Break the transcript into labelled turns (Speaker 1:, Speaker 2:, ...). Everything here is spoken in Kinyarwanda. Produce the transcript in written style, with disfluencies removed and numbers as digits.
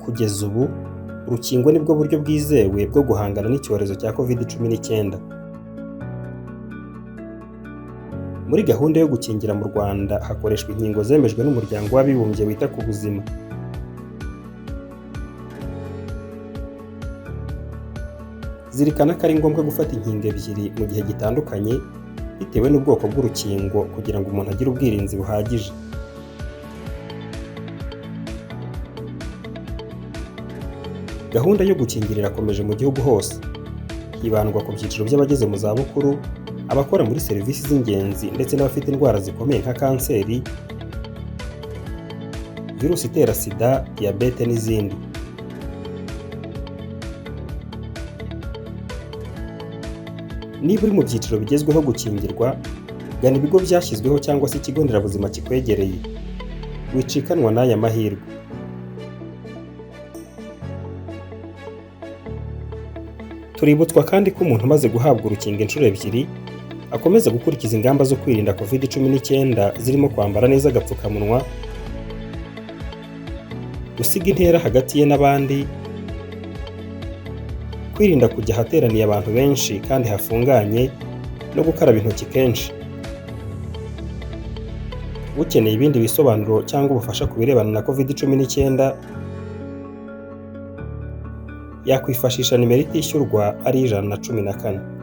Speaker 1: Kugeza ubu, urukingo ni bwo buryo bwizewe bwo guhangana n'icyorezo cya COVID-19. Muri gahunda yo gukingira mu Rwanda hakoreshwa inkingo zemejwe n'Umuryango w'Abibumbye wita ku buzima. Zirikana ko ari ngombwa gufata inkingo ebyiri mu gihe gitandukanye bitewe n'ubwoko bw'urukingo kugira ngo umuntu agire ubwirinzi buhagije. Gahunda yo gukingira irakomeje mu gihugu hose. Hibandwa ku byiciro by'abageze mu zabukuru, abakora muri serivisi z'ingenzi ndetse n'abafite indwara zikomeye nka kanseri, virusi itera sida, diyabete n'izindi. Niba uri mu byiciro bigezweho gukingirwa, gana ibigo byashyizweho cyangwa se ikigo nderabuzima kikwegereye. Wicikanwa n'aya mahirwe. Tuributswa kandi ko umuntu umaze guhabwa urukingo inshuro ebyiri akomeza gukurikiza ingamba zo kwirinda COVID-19 zirimo kwambara neza agapfukamunwa, gusiga intera hagati ye n'abandi, kwirinda kujya ahateraniye abantu benshi kandi hafunganye no gukaraba intoki kenshi. Ukeneye ibindi bisobanuro cyangwa ubufasha ku birebana na COVID-19 yakwifashisha nimero itishyurwa ari 114.